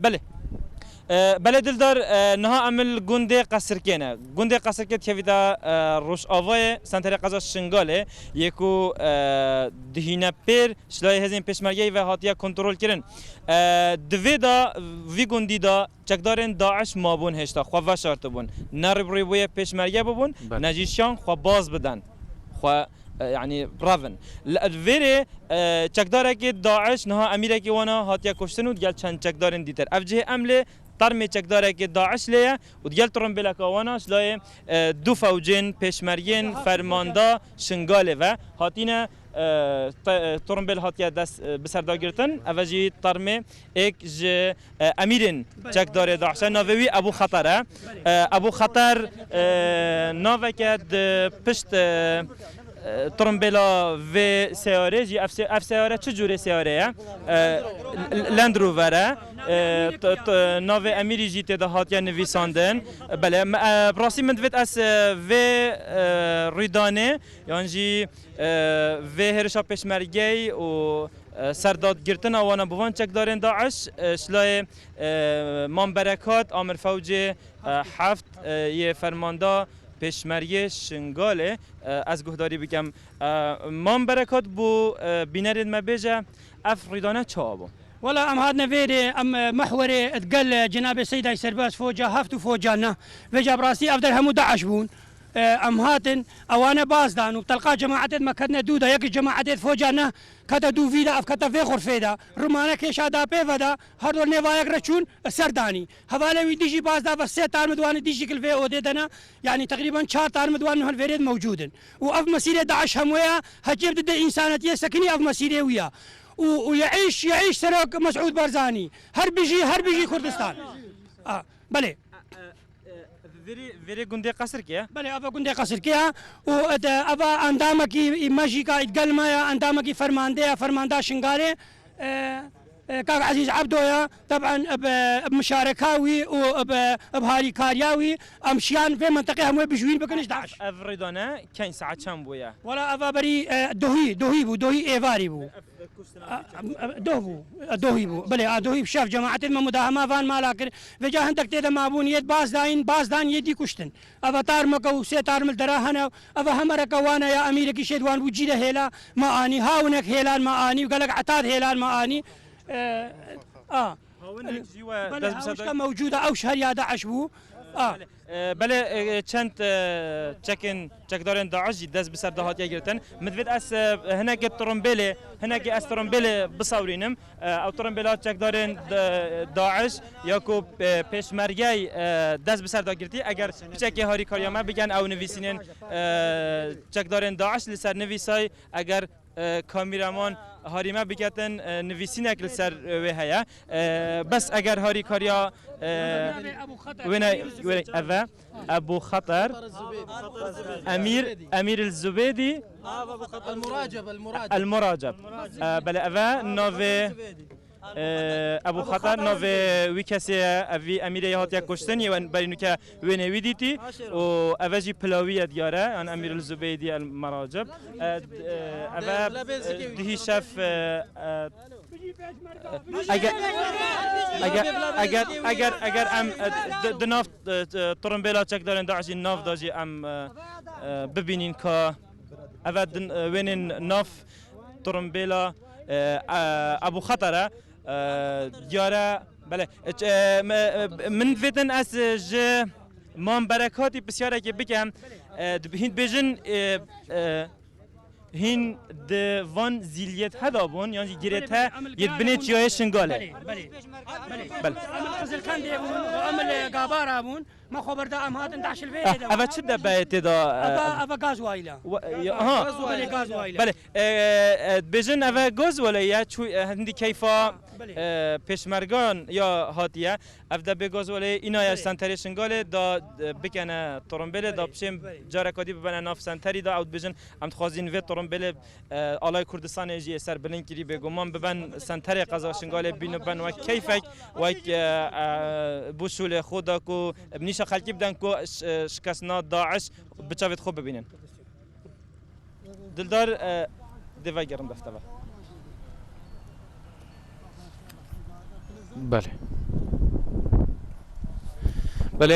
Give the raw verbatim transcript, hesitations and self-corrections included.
Belê. E, belê Dildar, e, niha em li gundê Qesirkê ne. Gundê Qesirkê dikevîte, e, Rojavayê, senterê qeza Şingalê, yê ku, e, dihîne pêr, ji layê hêzên pêşmergeyî ve hatiye kontrolkirin. E, di vê de, vî gundî de çekdarên DAIŞ mabûn hêşta, xwe veşartibûn. Ne rûbirûbûyê pêşmerge bibûn, Belê. ne jî şan xwe baz biden. Xwe, e, yanî revin. Li vêrê, e, çekdarekî DAIŞ niha emîrekî wana hatiye kuştin û digel çend çekdarên dîtir. Ev cihê em lê termê çekdarekî DAIŞ lê ye û digel tirimbêleka wana ji layê, e, du fewcên pêşmergên fermanda Şingalê ve hatine, e, te-, e, tirimbêl hatiye dest, e, bi ser de girtin. Ev jî termê êk ji, e, emîrên çekdarê DAIŞ e. Navê wî Ebû Xeter e. E, Ebû Xeter, e, naveke di pişt, e, e, tirimbêla vê seyarê jî, ev se-, ev seyare çi cûrê seyarê ye? E, L-, Land Rover e. E, t-, t-, navê emîrî jî tê de hatiye nivîsandin. Belê, me, e, bi rastî min divêt ez, e, vê, e, rûydanê, yan jî, e, vê hêrişa pêşmergeyî û, e, serdadgirtina wana bi van çekdarên DAIŞ, e, ji layê, e, Mam Berekat, Amir Fewcê, e, heft, e, yê fermanda pêşmergê Şingalê, e, ez guhdarî bikim. E, Mam Berekat, bo, e, bînerên me bêje, ev rûydane çawa bû? Wela em hatine vêrê, em, e, mehwerê digel, e, cenabê Seyda Serbest foca heft û foca neh. Vêca bi rastî ev der hemû DAIŞ bûn. E, em hatin, ewane baz dan û bi telqa cemaetê me ketine dû de, yek ji cemaetê foca neh kete dû vî de, ev kete vê xurfê de. Rumane kêşa da pê ve de, her dor nêva yek re çûn, e, ser danî. Hevalê wî dijî baz da ve sê tarmid wan dijî kil vê odê de ne. Yanî teqrîben çar tarmid wan niha li vêrê de mewcûd in. Û ev mesîrê DAIŞ hemû ya, hecê dide însanetiyê sekinî ev mesîrê wî ya. Û, û yeîş, yeîş Serok Mesûd Barzanî. Her bijî, her bijî Kurdistan. A, belê. Verê, verê gundê Qesirkê ye? Belê, eva gundê Qesirkê ye. Û ed, eva endamekî me jî ka îd gel me ye, endamekî fermandê ye, fermanda Şingalê. E, e, Kak Ezîz Ebdo ye, teben bi, bi mişareka wî û bi, bi harîkariya wî em şiyan vê menteqê hemû bijwîn bikin ji DAIŞ. Ev, ev rêdane keng saet çend bûye? Wela eva berî, e, dohî, dohî bû, dohî êvarî bû. Ev, ev kuştina A, a, doh bû, e, dohî bû. Belê, a dohî bi şev cemaetê me mudaheme van mala kir. Vêca hindek tê de mabûn, yê baz dayîn, baz dan yê dî kuştin. Eva tarmeke û sê tarmil dera hene. Eva hemereke wane ya emîrekî şêd wan bû cî de hêla me anî. Hawinek hêlan me anî û gelek etad hêlan me anî. E, a. Hawinek jî we Belê, dest bi ser hawişka da- mewcûd e, ew ji her ya DAIŞ bû. A. Belê, e, belê, e, çend, e, çekên, çekdarên DAIŞ jî dest bi ser de hatiye girtin. Min divêt ez, e, hinekê tirimbêlê, hinekê ez tirimbêlê bisawrînim. E, ew tirimbêla çekdarên da-, DAIŞ ya ku, e, pêşmergey, e, dest bi ser de girtî. Eger piçekê harîkariya me bikin, ew nivîsînên, e, çekdarên DAIŞ li ser nivîsay, eger, e, kamîraman harî me biketin, e, nivîsînek li ser, e, wê heye. E, bes eger harîkariya, e, wêne, wêne, eve, Ebû Xeter, Emîr, Emîr el Zubêdî, المراجب، المراجب. El Muraceb. E, belê, eve navê, e, Ebû Xeter, navê wî kesê ye, ev vî emîrê ya hatiye kuştin, yê wen berî nûke wênê wî dîtî û eve jî pilawî ye diyar e, yan Emîr el Zubêdî el Meracib. E, e, eve, e, dihî şev, e, e, eger, eger, eger, eger, eger em, e, di, di nav, e, e, tirimbêla çekdarên DAIŞ jî nav da jî em, e, e, bibînîn ka eve din, e, wênên nav tirimbêla, e, e, Ebû Xeter e. E, diyar e, belê. E, ç-, e, me, e, min divêtin ez, e, ji Mam Berekatî pisyarekê bikem. E, dib-, hîn dibêjin, e, e, hîn di van zîliyet heda bûn, yan jî girêt he, yê binê çiyayê Şingalê. Belê, belê. Belê. Em li Qizilkendê bûn û em li Gabara bûn. Me xwe berda em hatin DAIŞ li vê Eh, yê de eve çi de beyê tê de, eh, Eva, eva gaz wayla. Wa-, ya, ha. Belê, gaz wayla. Belê. E, e, dibêjin eve gaz wele ye, çû, e, hindî keyfa, Belê. e, pêşmergan ya hatiye. Ev de bê gaz wele îna ye Belê. senterê Şingalê da, e, bikene tirimbêlê da Belê, pişên belê. careka dî bibene nav senterî da ew dibêjin em dixwazîn vê tirimbêlê, e, alay Kurdistanê jî ê ser bilind kirî bêguman biben senterê qeza Şingalê bîn û ben wek keyfek, wek, e, e, bo şûlê xwe da ku bi nîşa xelkî biden ku ş-, e, şikestina DAIŞ bi çavê xwe bibînin. Dildar, e, dê vegerim defteva. Belê.